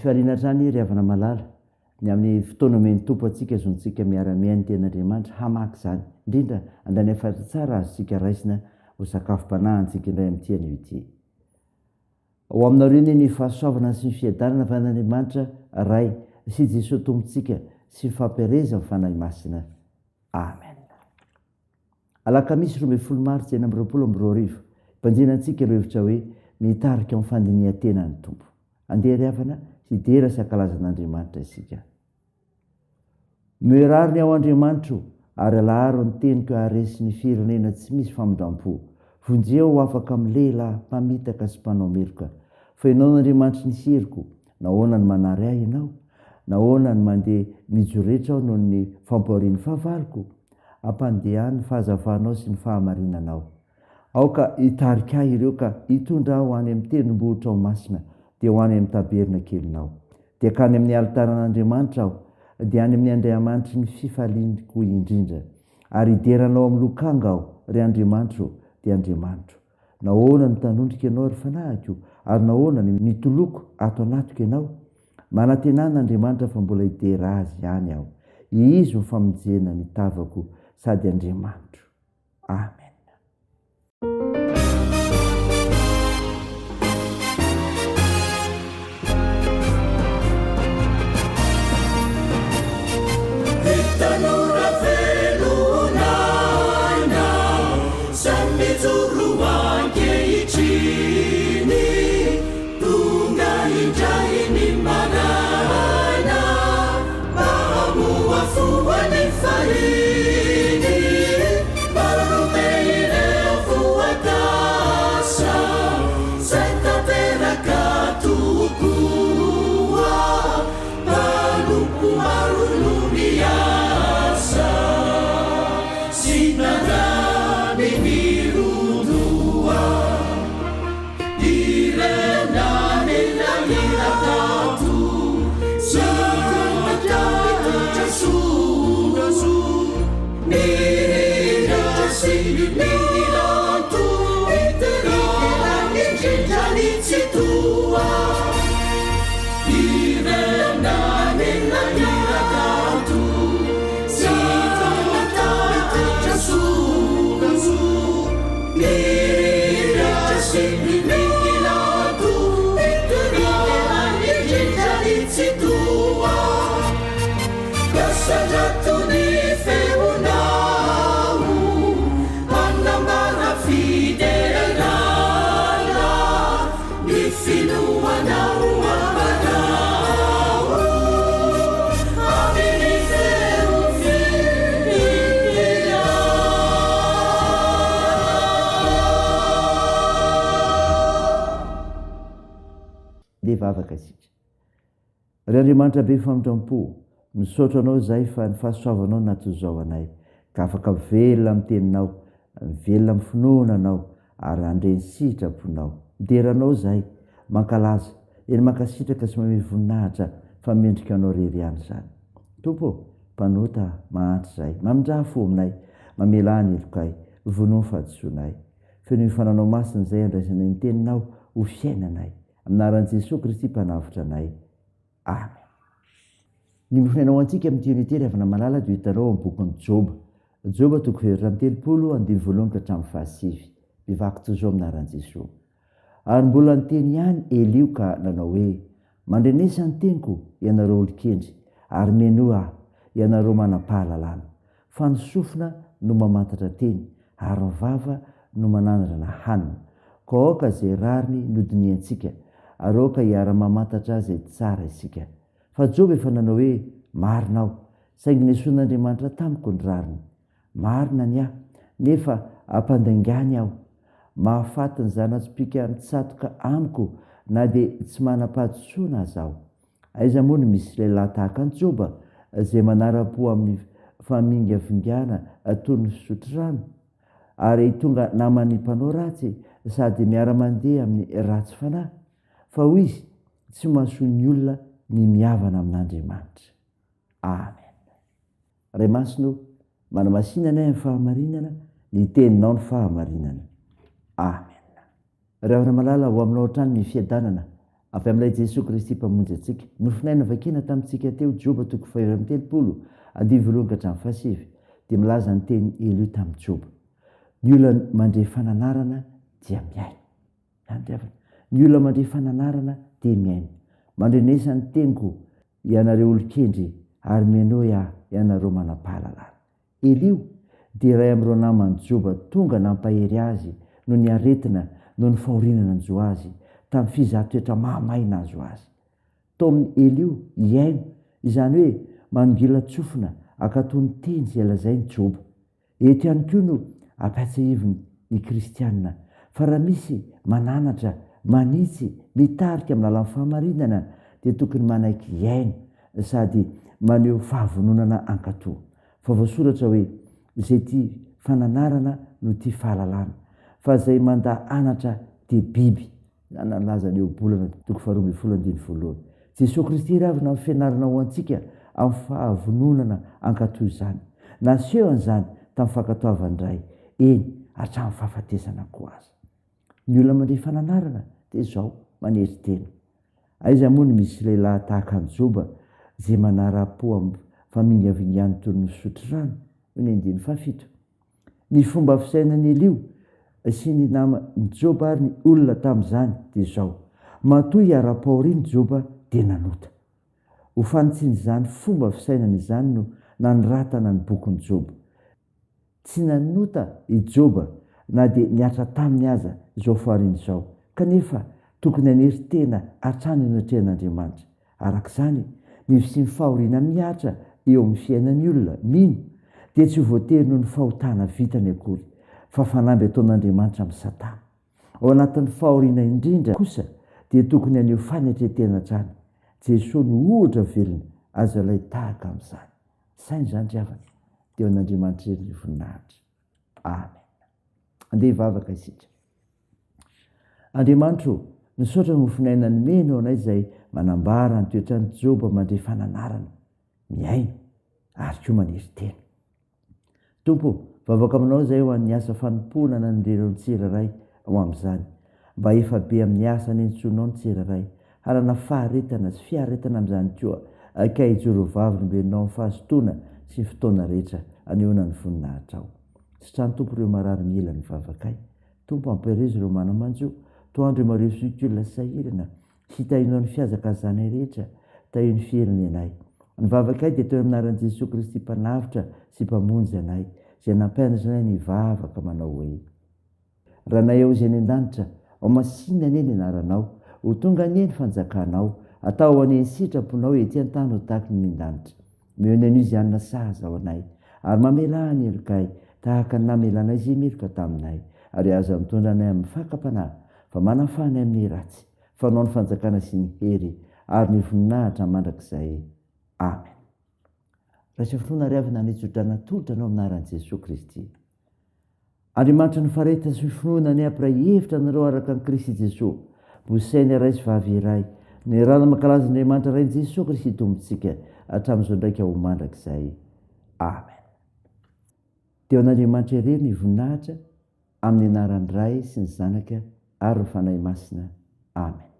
Fifaliana hatrany ry havana malala ny amin'ny fotoana omen'ny Tompo antsika azontsika miara-mihaino ny Tenin'Andriamanitra hamaky izany, indrindra handray ny hafatra tsara azontsika raisina ho sakafom-panahy antsika indray amin'ity anio ity. Ho aminareo anie ny fahasoavana sy ny fiadanana avy amin'Andriamanitra Ray sy Jesoa Tompontsika sy ny fampielezan'ny Fanahy Masina. Amen. Alakamisy 12 martsa 2026, Banjina antsika ireo hevitra hoe mitarika amin'ny fandinihan-tena ny Tompo. Andeha ry havana hidera sy hankalaza an'Andriamanitra isika. Omeo rariny aho Andriamanitro, ary alaharo ny teniko haharesy ny firenena tsy misy famindram-po. Vonjeo aho ho afaka amin'ny lehilahy mpamitaka sy mpanao meloka. Fa Ianao no Andriamanitry ny heriko, nahoana no manary ahy Ianao? Nahoana no mandeha mijoretra aho noho ny fampahorian'ny fahavaloko? Ampandehano ny fahazavanao sy ny fahamarinanao. Aoka hitarika ahy ireo ka hitondra ahy ho any amin'ny tendrombohitrao masina, dia ho any amin'ny tabernakelinao. Dia hankany amin'ny alitaran'Andriamanitra aho, dia any amin'ny Andriamanitry ny fifaliako indrindra. Ary hidera Anao amin'ny lokanga aho, ry Andriamanitro, dia Andriamanitro. Nahoana no tanondrika Ianao, ry fanahiko? Ary nahoana no mitoloko ato anatiko Ianao? Manantenà an'Andriamanitra fa mbola hidera Azy ihany aho. Izy no famonjena ny tavako sady Andriamanitro. Amen. Tanora velona aina, samy mijoro ankehitriny, tonga indray ny maraina, mba hamohafoha ny fahiny, marobe ireo voakasa, zay tanteraka tokoa. Mpanompo maro no miasa sy nandany ny ron-doha. Ireo namela hira kanto sy nitondra soa. Nirindra sy nilanto niterahana indrindra ny Tsitoha. Ireo namela hira kanto sy nitondra soa. Nirindra sy nilanto niterahana indrindra ny Tsitoha. Asandrato ny feonao, hanambara fiderana, ny finoanao ambarao, amin'ny feo fihirana. Ndeha hivavaka isika. Ry Andriamanitra be famindram-po, misaotra Anao izahay fa ny fahasoavanao natozao anay, ka afaka mivelona amin'ny Teninao, mivelona amin'ny finoana Anao, ary handre ny sitraponao. Midera Anao izahay, mankalaza, eny mankasitraka sy manome voninahitra fa mendrika Anao irery ihany izany. Tompo ô, mpanota mahantra izahay, mamindrà fo aminay, mamelà ny helokay, vonoa ny fahadisoanay. Fenoy fananao masina izay handraisanay ny Teninao ho fiainanay. Amin'ny anaran'i Jesoa Kristy Mpanavotra anay. Amen. Ny mofonaina ho antsika amin'ity unité ry havana malala dia hitanao ao amin'ny bokin'i Joba. Joba toko faha-34 andininy voalohany ka hatramin'ny fahasivy. Mivaky toy izao amin'ny anaran'i Jesoa. Ary mbola niteny ihany Eliho ka nanao hoe, Mandrenesa ny teniko, ianareo olon-kendry, ary menoa aho, ianareo manam-pahalalana. Fa ny sofina no mamantatra teny, ary ny vava no manandrana hanina. Koa aoka izay rariny no dinihantsika, ary aoka hiara-mamantatra izay tsara isika. Fa Joba efa nanao hoe, Marina aho, saingy nesoin'Andriamanitra tamiko ny rariny. Marina ny ahy, nefa ampandaingany aho. Mahafaty ny zana-tsipìka mitsatoka amiko na dia tsy manam-pahadisoana aza aho. Aiza moa no misy lehilahy tahaka an'i Joba, izay manara-po amin'ny famingavingana toy ny fisotro rano, ary tonga naman'ny mpanao ratsy sady miara-mandeha amin'ny ratsy fanahy? Fa hoy izy, Tsy mahasoa ny olona ny mihavana amin'Andriamanitra. Amen. Ray Masina o, manamasina anay amin'ny fahamarinana, ny Teninao ny fahamarinana. Amen. Ry havana malala, ho aminao hatrany ny fiadanana. Avy amin'ilay Jesoa Kristy Mpamonjy antsika. Nofonaina vakina tamintsika teo, Joba toko faha-31, andininy voalohany ka hatramin'ny fahasivy, dia milaza ny tenin'i Eliho tamin'i Joba. Ny olona mandre fananarana dia miaina. Izany ry havana. Ny olona mandre fananarana dia miaina. Mandrenesa ny teniko, ianareo olon-kendry, ary mihainoa ahy, ianareo manam-pahalalana. Eliho dia iray amin'ireo naman'i Joba tonga nampahery azy noho ny aretina noho ny fahoriana nanjo azy tamin'ny fizahan-toetra mahamay nahazo azy. Taomin'i Eliho hihaino, izany hoe manongilan-tsofina hankatò ny teny izay lazain'i Joba. Eto ihany koa no ampiatsahiviny ny kristiana fa raha misy mananatra, manitsy, mitarika amin'ny lalan'ny fahamarinana dia tokony manaiky hihaino sady maneho fahavononana hankatò. Fa voasoratra hoe, Izay tia fananarana no tia fahalalana, fa izay mandà anatra dia biby. Izany nalaza ny Ohabolana toko faharoa ambin'ny folo andininy voalohany. Jesoa Kristy ravina amin'ny fianarana ho antsika amin'ny fahavononana hankatò izany. Nasehony izany tamin'ny fankatoavan'ny Ray, eny, hatramin'ny fahafatesana koa aza. Ny olona mandre fananarana dia izao, manery tena. Aiza moa no misy lehilahy tahaka an'i Joba izay manara-po amin'ny famingavingany toy ny misotro rano? Hoy ny andininy fahafito. Ny fomba fisainan'i Eliho sy ny naman'i Joba ary ny olona tamin'izany dia izao, Matoa hiara-pahoriana i Joba dia nanota. Ho fanitsian'izany fomba fisainana izany no nanoratana ny bokin'i Joba. Tsy nanota i Joba na dia nihatra taminy aza izao fahoriana izao, kanefa tokony hanery tena hatrany eo anatrehan'Andriamanitra. Araka izany, ny fisian'ny fahoriana mihatra eo amin'ny fiainan'ny olona mino dia tsy ho voatery noho ny fahotana vitany akory, fa fanamby ataon'Andriamanitra amin'i Satana. Ao anatin'ny fahoriana indrindra kosa dia tokony haneho fanetren-tena hatrany. Jesoa no ohatra velona azo alain-tahaka amin'izany. Saino izany ry havana, dia ho an'Andriamanitra irery ny voninahitra. Amen. Andeha hivavaka isika. Andriamanitro, misaotra ny mofon'aina nomenao anay izay manambara ny toetran'i Joba mandre fananarana, mihaino ary koa manery tena. Tompo ô, vavaka aminao izay ho an'ny asa fanompoana nanendrenao ny tsirairay ho amin'izany, mba efa be amin'ny asa niantsoanao ny tsirairay, hanana faharetana sy fiaretana amin'izany koa, ka hijoro ho vavolombelonao amin'ny fahazotoana sy ny fotoana rehetra anehoana ny voninahitrao. Sitrano Tompo ireo marary mila ny vavakay. Tompo ampiherezo ireo mana-manjo, toandro ireo marefo zokiolona sahirana, Sy tahinao ny fihazakazanay rehetra, tahio ny firenenay. Ny vavakay dia teo amin'ny anaran'i Jesoa Kristy Mpanavotra sy Mpamonjy anay, izay nampianatra anay ny hivavaka manao hoe. Ranay ao izay any an-danitra, ho masìna anie ny anaranao, ho tonga anie ny fanjakanao, atao anie ny sitraponao ety an-tany ho tahaky ny any an-danitra. Omeo ny anio izay hanina sahaza ho anay, ary mamelà ny helokay, tahaka ny namelanay izay meloka taminay, ary aza mitondra anay amin'ny fakam-panahy, fa manafaha anay amin'ny ratsy, fa Anao ny fanjakana sy ny hery ary ny voninahitra mandrakizay. Amen. Raiso finoana ry havana ny tsodrano atolotra anao amin'ny anaran'i Jesoa Kristy. Andriamanitry ny faharetana sy ny finoana anie hampiray hevitra anareo araka an'i Kristy Jesoa. Bosaina iray sy vavy iray. Ny rano mankalaza Andriamanitra Rain'i Jesoa Kristy Tompontsika hatramin'izao ndraika ho mandrakizay. Amen. Dia ho an'Andriamanitra irery ny voninahitra amin'ny anaran'ny Ray sy ny Zanaka ary ny Fanahy Masina. Amen.